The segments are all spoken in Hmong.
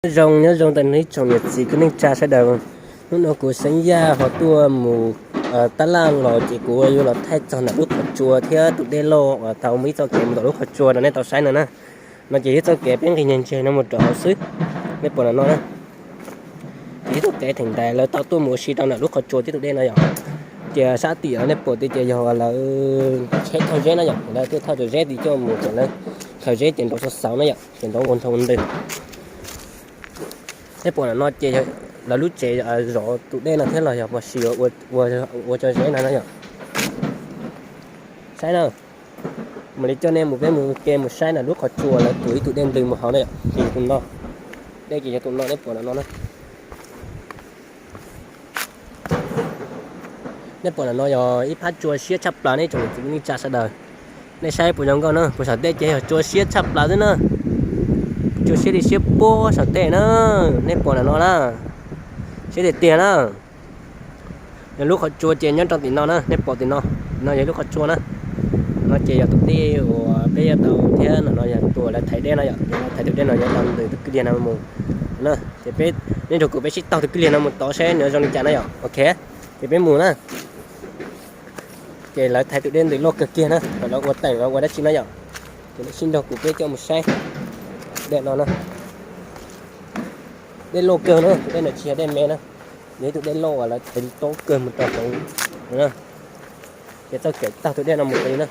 Nyob zoo, nyob zoo tag nrho ib tsoom niam txiv kwv tij neej tsa sawv daws. Hnub no kuv Xeeb Yaj ho tuaj mus tab laj los ces kuv yuav los thaij txog ntawm lub qhov tsua thiab tus dej loj uas tau muaj ib txoj kev mus tom lub qhov tsua rau nej tau saib no na. No ces ib txoj kev peb nqis ntseg ntseg no mus rau hauv xwb, nej pom no no na. Ces ib txoj kev theem ntaiv lawv tau tuaj mus ua si rau ntawm lub qhov tsua thiab tus dej no yom. Ces sab tim no nej pom tias ces yog lawv tsheb thauj zeb na yom, lawv tuaj thauj cov zeb tid coj mus ces lawv khaws zeb ces nrov xauv xauv na yom, ces nrov ua nroo ntws. Nej pom no ces lawv lub tsev zov tus dej no thiab los yog puas sis ua cov zeb no na yom. Saib na, mam li coj nej mus, peb mus ke mus saib ntawm lub qhov tsua lawv tuav ib tug dej ntws mus hauv na yom. Ces yog tus no, dej ces yog tus no nej pom no no na. Nej pom ntawm no yog ib phab tsua siab tshaj plaws nej tsoom niam txiv kwv tij neej tsa sawv daws. Nej saib puas zoo nkauj na, puag saum tej ces yog tsua siab tshaj plaws xwb na. Tsua siab li siab puag saum tej na, nej pom ntawm no na. Siab tiag tiag na. Yog lub qhov tsua ces nyob rau tim no na, nej pom tim no, no yog lub qhov tsua na. No ces yog tus dej uas peb yuav tau thiab no, no yog tus lawv thaiv dej no yom, lawv thaiv tus dej no yuav tau ntws tus kwj liag no mus na. Ces peb, nej nrog kuv peb sib taug tus kwj liag no mus tod saib nws zoo li cas na yom. Ok, ces peb mus na. Ces lawv thaiv tus dej ntws loj kawg kiag na, lawv ua teem lawv ua dab tsi no yom. Ces nej sib nrog kuv peb coj mus saib dej no na. Dej loj kawg na, tus dej no tsis yog dej me na, yog ib tug dej loj uas lawv thaiv tau kawg mus rau hauv. Ces txoj kev taug tus dej no mus li na.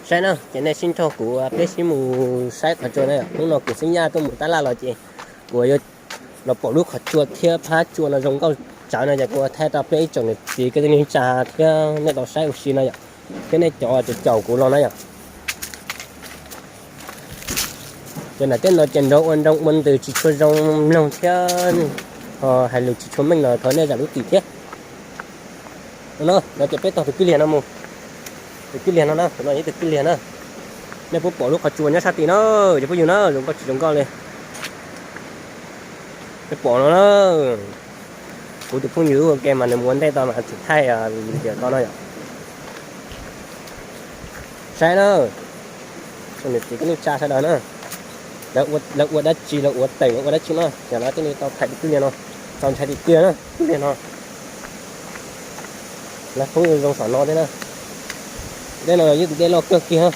Saib na, ces nej sib nrog kuv peb sib mus saib qhov tsua na. Hnub no kuv Xeeb Yaj tuaj mus tab laj los ces kuv yuav los pom lub qhov tsua thiab phab tsua no zoo nkauj tsawv no ces kuv thaij rau peb ib tsoom niam txiv kwv tij neej tsa thiab nej tau saib ua si no yom, thiab nej cov caum kuv los na yom. Ces nram tej no ces nrov ua nroo ua ntws tsis tshua zoo mloog thiab, ho hais lus tsis tshua meej los thov nej zam lub txim thiab. No, no ces peb taug tus kwj liag no mus. Tus kwj liag no na, no yog ib tug kwj liag na. Nej puas pom lub qhov tsua nyob sab tid na, cov phooj ywg na, zoo nkauj tsis zoo nkauj li. Nej pom no na. Kuv tus phooj ywg ua ke mas nws mus ua ntej tau mas tsis thaij video tau no yom. Saib na, tsoom niam txiv kwv tij neej tsa sawv daws na, lawv ua dab tsi, lawv ua teem lawv ua dab tsi na, ces lawv thiaj li tau thaiv tus kwj liag no, tau ntshai tiag tiag na, kwj liag no. Lawv pheej zoo saum no thiab na. Dej no yog tus dej loj kawg kiag.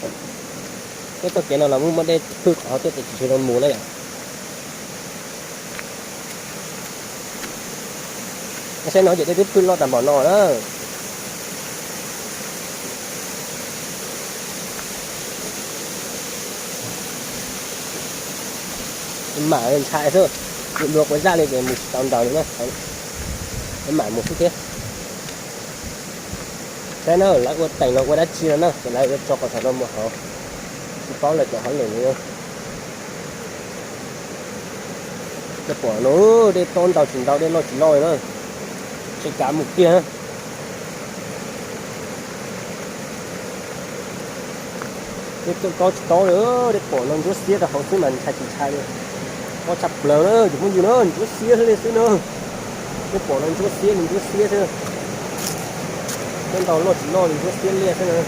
Peb txoj kev no los muaj muaj dej phwj qhov thiab ces tsis tshua zoo mus na yom. Saib no ces dej twb phwj loj tas npaum no na. Mam ntshai xwb, dua quav zaj li ces mus tsis tau nraud li na. Mam mus xwb thiab. Saib na, lawv ua teem los ua dab tsi no na, ces lawv yuav tso qhov saum no mus hauv. Tsis paub lawv cov hauj lwm li. Nej pom no, dej tob ntau tsis ntau, dej loj tsis loj li na. Tsis kav mus kiag. Dej tob tsis tob li, dej pom no ntsuab xiab rau hauv xwb mas ntshai tsis ntshai li. Tob tshaj plaws na, cov phooj ywg na, ntsuab xiab li xwb na. Dej pom no ntsuab xiab li ntsuab xiab xwb. Tob ntau loj tsis loj li ntsuab xiab liaj xwb na.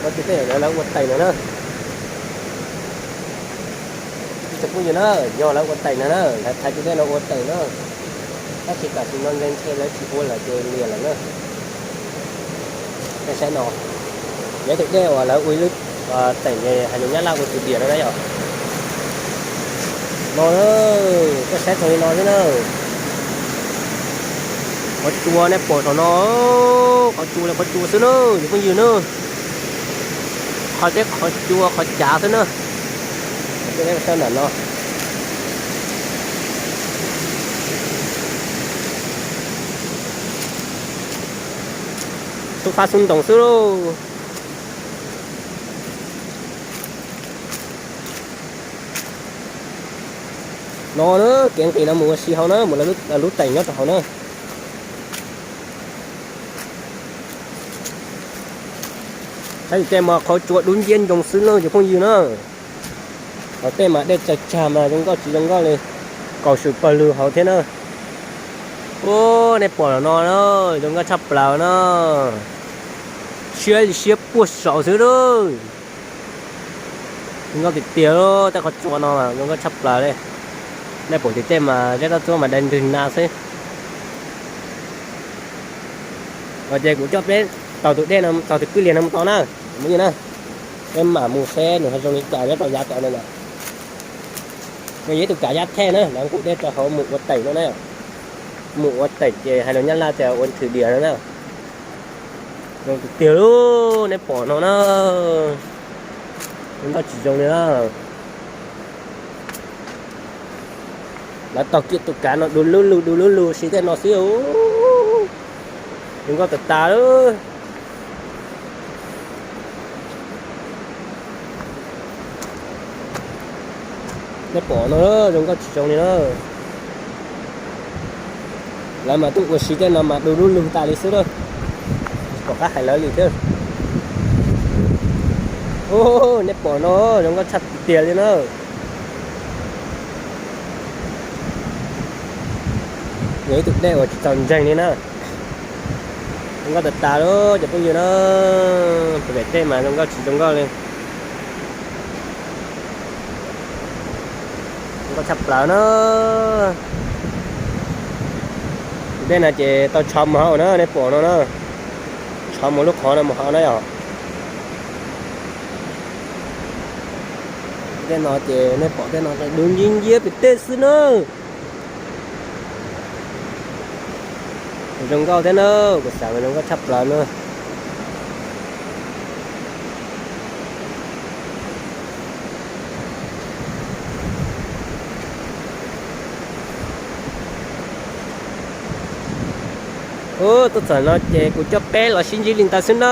No ces tej zaum lawv ua teem no na. Ib tsoom phooj ywg na, yog lawv ua teem no na, lawv thaiv tus dej no ua teem na. Tab sis tam sim no ntshe lawv tsis ua lawm ces liam lawm na. Nej saib no, yog tus dej uas lawv ua ib lub teem hais lus Nyab Laj ua tus diam no na yom. No, koj saib txog li no xwb na. Qhov tsua nej pom saum no, qhov tsua li qhov tsua xwb na, cov phooj ywg na. Qhov teb qhov tsua qhov cav xwb na. Saib ntawm no. Xub fab xub ntoos xwb lauj. No na, kev nqis no mus ua si hauv na, mus lub teem nyob rau hauv na. Saib tej mas qhov tsua dub nciab ncoo xwb na cov phooj ywg na. Hauv tej mas dej tsawg tsawg mas zoo nkauj tsis zoo nkauj li, kaus swm pawg lug hauv thiab na. Ub, nej pom no na, zoo nkauj tshaj plaws na. Siab li siab puag saud xwb lauj. Zoo nkauj tiag tiag, tej qhov tsua no zoo nkauj tshaj plaws li. Nej pom tim tej mas zeb tab txuab mas dai ntwg na xwb. Ua ces kuv coj peb taug tus dej no, taug tus kwj liag no mus tod na, mus na. Peb mam mus seb nws ho zoo li cas nyob rau yav tod no na. Nws yog ib tug kav yaj thej na, lawv nqus dej rau hauv mus ua teem no na. Mus ua teem ces hais lus Nyab Laj tias ua thử điểm no na. Zoo tiag tiag li, nej pom no na. Zoo nkauj tsis zoo li na. Lawv taug kiag tus kav no du lub lug du lub lug si tej no xwb. Zoo nkauj tas tas li. Nej pom no, zoo nkauj tsis zoo li na. Lawv mas tuaj ua si tej no mas du lub lug tas li xwb na. Tsis pom qab hais lawv li thiab. Nej pom no, zoo nkauj tshaj tiag li na. Yog ib tug dej uas tsis txaus ntseeg li na. Zoo nkauj tas tas li cov phooj ywg na. Pem tej mas zoo nkauj tsis zoo nkauj li. Zoo nkauj tshaj plaws na. Tus dej no ces tau tshov mus hauv na, nej pom no na. Tshov mus lub qhov no mus hauv na yom. Tej no ces nej pom tej no du nciab nciab pem tej xwb na. Zoo nkauj thiab na, kuv xav mas zoo nkauj tshaj plaws na. Tuaj txog no ces kuv coj peb los sib ntsib li ntawd xwb na.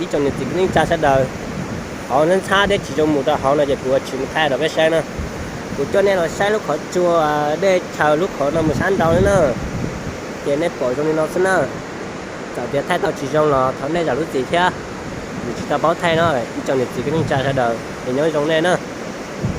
Ib tsoom niam txiv kwv tij neej tsa sawv daws, hauv ntxhab ntxhab dej tsis zoo mus rau hauv no ces kuv tsis mus thaij rau peb saib na. Kuv coj nej los saib lub qhov tsua dej chaws lub qhov no mus sab nraud na. Ces nej pom zoo li no xwb na. Txawm tias thaij tau tsis zoo los thov nej zam lub txim thiab. Kuv tsis tau paub thaij no, ib tsoom niam txiv kwv tij neej tsa sawv daws es nyob zoo nej na.